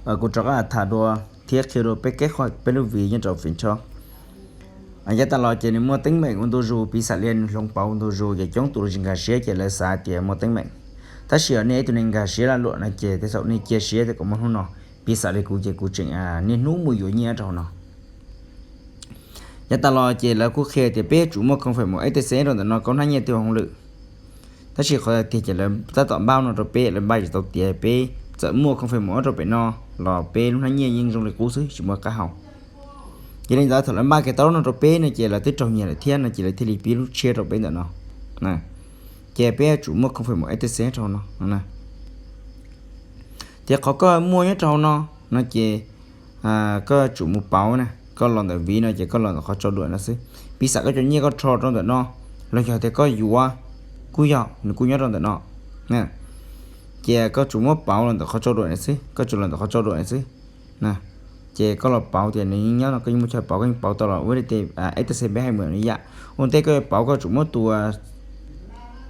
Kuv rov qab tham dua thiab qhia dua peb kev qhov peb lub viv nyob rau Fintech. Yav tas los ces nws muaj teeb meem ua ntu zus, piv xam li nws hloov pauv ua ntu zus ces coob tus los tsis nkag siab ces lawv xav tias muaj teeb meem. Tab sis yog nej ib tug neeg nkag siab laj luam no ces tej zaum nej cia siab tias kom muaj hnub no, piv xam li kuv ces kuv tseem niaj hnub mus yuav nyiaj rau hauv no. Yav tas los ces lawv kuj qhia tias peb yuav tsum muaj confirm F T C rau ntawm no kom hnab nyiaj twb ua hauj lwm. Tab sis qhov tiag ces lawv tab tom npaj no rau peb, lawv npaj tsis tau tiav, peb txawm muaj confirm rau pem no los peb lub hnab nyiaj yeej zoo li qub xwb, tsis muaj qab hau. Yog li ntawd thaum lawv npaj kiag tau lub no rau peb no ces lawv twb raug nyiag lawm thiab no ces lawv thiaj li pib lub tshiab rau peb ntawm no. Ces peb yuav tsum muaj confirm F T C rau hauv no. Thiab qhov koj muaj nyob rau hauv no, no ces koj yuav tsum mus pauv na, koj los ntawm viv no ces koj los ntawm qhov tsau duam no xwb. Piv xam koj cov nyiaj koj rho rau ntawm no, los yog tias koj yuav kuj yog nws kuj nyob rau ntawm no. Ces koj tsum muab pauv los ntawm qhov tsau duam no xwb, koj tsum los ntawm qhov tsau duam no xwb. Ces koj los pauv tias nws yeej nyob no, koj yeej muaj chaw pauv, koj yeej pauv tau los ua li tej F T C peb hais mus li yam. Ua ntej koj yuav pauv koj tsum muab tus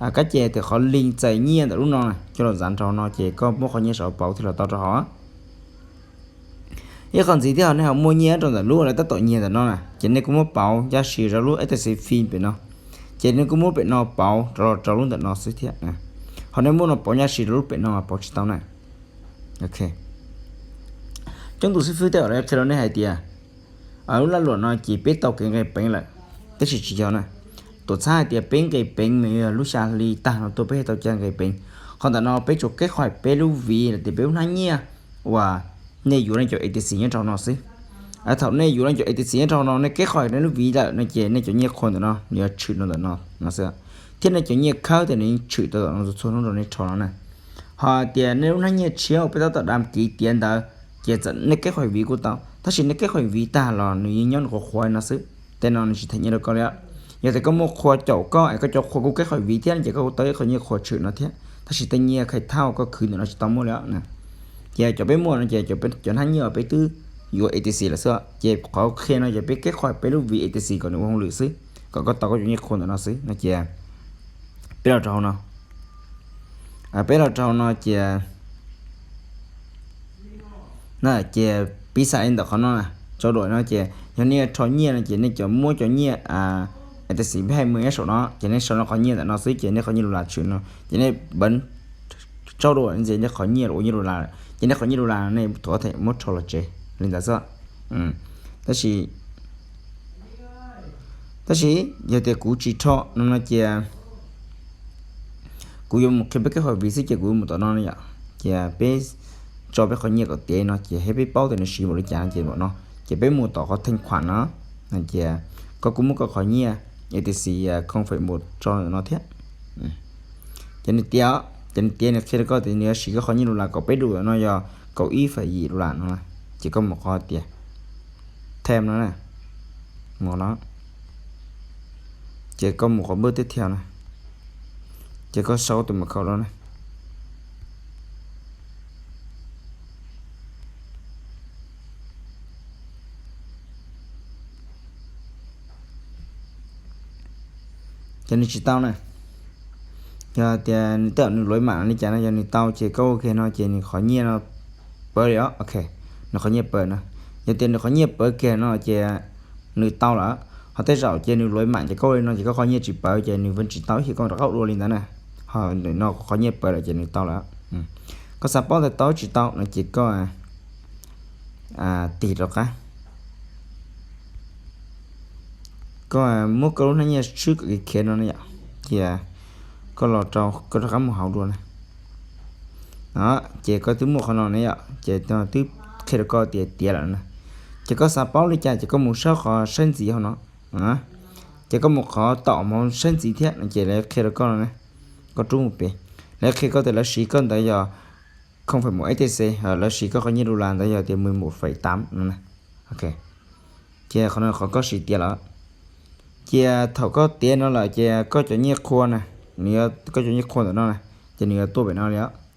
kab ces tias qhov link txais nyiaj ntawm lub no na coj los zav rau hauv no ces koj muab qhov nyiaj saum pauv thiaj los tau rau hauv. Ib qho ntxiv thiab, nej ho muaj nyiaj rau ntawm lub lawv tab tom nyiag ntawm no na ces nej kuj muab pauv ncaj si rau lub F T C fin pem no, ces nej kuj muab pem no pauv rau, rau lub ntawm no xwb thiab. Ho nej muab no pauv ncaj si rau lub pem no pauv tsis tau na. Coob tus xib fwb tej zaum lawv qhia rau nej hais tias lub laj luam no ces peb tau kev nqis peev lawm, tab sis tsis yog na. Tuam txhab hais tias peb nqis peev mas yog lub xya hli tag no tuaj peb thiaj tau caw nqis peev. Qhov ntawm no peb tsuas kev qhov peb lub viv los tias peb lub hnab nyiaj uas nej yuav nej cov F T C nyob rau hauv no xwb. Thaum nej yuav nej cov F T C nyob rau hauv no, nej kev qhov nej lub viv lawm no ces nej cov nyiaj qhua ntawm no nws yuav tshwm rau ntawm no no xwb, thiab nej cov nyiaj khawb tias nws yeej tshwm tau tom no txhua hnub rau nej rho no na. Ho tias nej lub hnab nyiaj tshiab uas peb tab tom dam kiv tiav ntawd, ces txawm nej kev qhov viv kuj tau, tab sis nej kev qhov viv tag los nws yeej nyob nws qhuav qhuav no xwb. Tej no nws tsis them nyiaj rau koj li. Yog tias koj muaj qhua caum koj es koj cov qhua kuj kev qhov viv thiab no ces koj kuj tau ib qho nyiaj qhua tshwm no thiab, tab sis tej nyiaj khai thauj koj khwv ntawm no tsis tau muaj li na. Ces cov peb muaj no ces cov hnab nyiaj uas peb twb yuav F T C lawm xwb, ces qhov qhia no ces peb kev qhov peb lub viv F T C kom nws ua hauj lwm xwb, kom koj tau koj cov nyiaj qhua ntawm no xwb no ces peb los rau hauv no. Peb los rau hauv no ces, na, ces piv xam li ntawm qhov no na, tsau duam no ces yog nej rho nyiaj no ces nej cov muab cov nyiaj F T C peb hais mus nyob saum no ces nej sau no qhov nyiaj ntawm no xwb ces nej qhov nyiaj lus las tshwm no ces nej npeev tsau duam no ces nej qhov nyiaj los ua nyiaj lus las, ces nej qhov nyiaj lus las no nej tau muab rho los tsev li ntawd xwb. Tab sis, tab sis yog tias kuv tsis rho no no ces kuv yuav mus qhia peb kev qhov viv xwb ces kuv yuav mus tom no no yom. Ces peb tso peb qhov nyiaj kom tiav no ces thiab peb paub tias nws siv npaum li cas no ces npaum no, ces peb mus tom qhov theej khuam no, ces koj kuj muab koj qhov nyiaj F T C confirm mus tso ntawm no thiab. Ces nws tiav, ces nws tiav nws qhia rau koj tias nws yuav siv koj qhov nyiaj lus las kaum peb duas no yog kaum ib phais yim lus las no, ces koj mus qhov tias them no na, mus no, ces koj mus qhov npawb tib thiaj na, ces koj sau tus mật khẩu no na. Ces nws tsis tau na. Yog tias nws tej zaum nws luav mam li cas no, yog nws tau ces koj ua kiag no ces nws qhov nyiaj no pawv li os, ok, nws qhov nyiaj pawv no. Yog tias nws qhov nyiaj pawv kiag no ces nws tau lawm, ho tej zaum ces nws luav mam ces koj ua li no ces koj qhov nyiaj tsis pawv ces nws vaj tsis tau ib chim koj rov qab ua dua li ntawd na. Ho ntawm no qhov nyiaj pawv lawm ces nws tau lawm. Koj xav paub tias tau tsis tau no ces koj tig rov qab, koj muab koj lub hnab nyiaj swb kom khiav no na yom, ces koj los rau, koj rov qab mus hauv dua na. Ces koj twb muaj qhov no ne yom, ces twb qhia rau koj tias tiav lawm na. Ces koj xav paub li cas ces koj mus saib qhov saib ntxiv hauv no. Ces koj mus qhov tom hauv saib ntxiv thiab no ces lawv qhia rau koj no na. Koj rub mus pem, lawv qhia koj tias lawv siv koj ntawd yog không phẩy một F T C, lawv siv koj qhov nyiaj đô la ntawd yog tias mười một phẩy tám no na. Ces qhov no qhov koj siv tiav lawm. Ces thaum koj tiav no lawm ces koj cov nyiaj qhua na, nws, koj cov nyiaj qhua ntawm no na, ces nws yuav tuaj pem no li,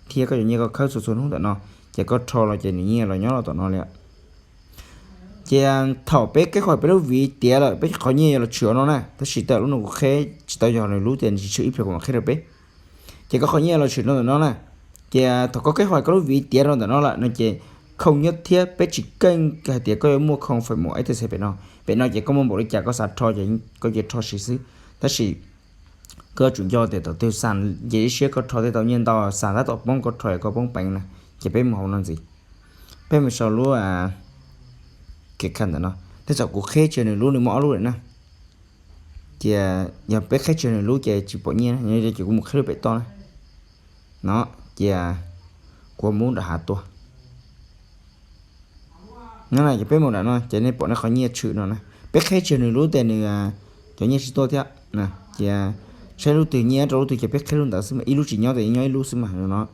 thiab koj cov nyiaj koj khawb txhua txhua hnub ntawm no, ces koj rho los ces nws nyiaj los nyob los tom no li. Ces thaum peb keb qhov peb lub viv tiav lawm, peb qhov nyiaj yuav los tshwm no na, tab sis tej zaum lub no kuv qheb tsis tau, yog nws lub tias nws tsis tshwm ib pliag kuv mam qheb rau peb. Ces koj qhov nyiaj los tshwm rau ntawm no na. Ces thaum koj keb qhov koj lub viv tiav rau ntawm no lawm no ces không nhất thiết, peb tsis keej hais tias koj yuav muaj không phải một etc pem no. Pem no ces koj muaj npaum li cas koj xav rho ces koj cia rho siv xwb. Tab sis koj yuav tsum nco tias thaum twg xa nce siab koj rho thiaj tau nyiaj ntau, xa tab tom poob koj rho koj poob peev na. Ces peb mus hauv no ntxiv, peb mus sau lub kev kha ntawm no. Tej zaum kuv qhib tseg nws lub, nws muaj ob lub lawm na. Cia yog peb qhib tseg nws lub ces tsis pom nyiaj na, ces kuv mus qhib lub pem toj na. No, cia kuv muab nram hav tua. No na, ces peb mus nram no ces nej pom nej qhov nyiaj tshwm no na. Peb qhib tseg nws lub tes nws cov nyiaj tsis tuaj thiab. Cia saib lub twg nyiaj rau lub twg ces peb qhib lub ntawd xwb mas, ib lub tsis nyob ces nyob ib lub xwb mas no.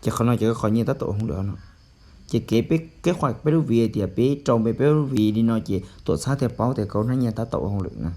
Ces qhov no ces koj qhov nyiaj tab tom ua hauj lwm no. Ces kev peb keb qhua peb lub viv tias peb rau npe peb lub viv li no ces tuam txhab thiaj paub tias koj hnab nyiaj tab tom ua hauj lwm na.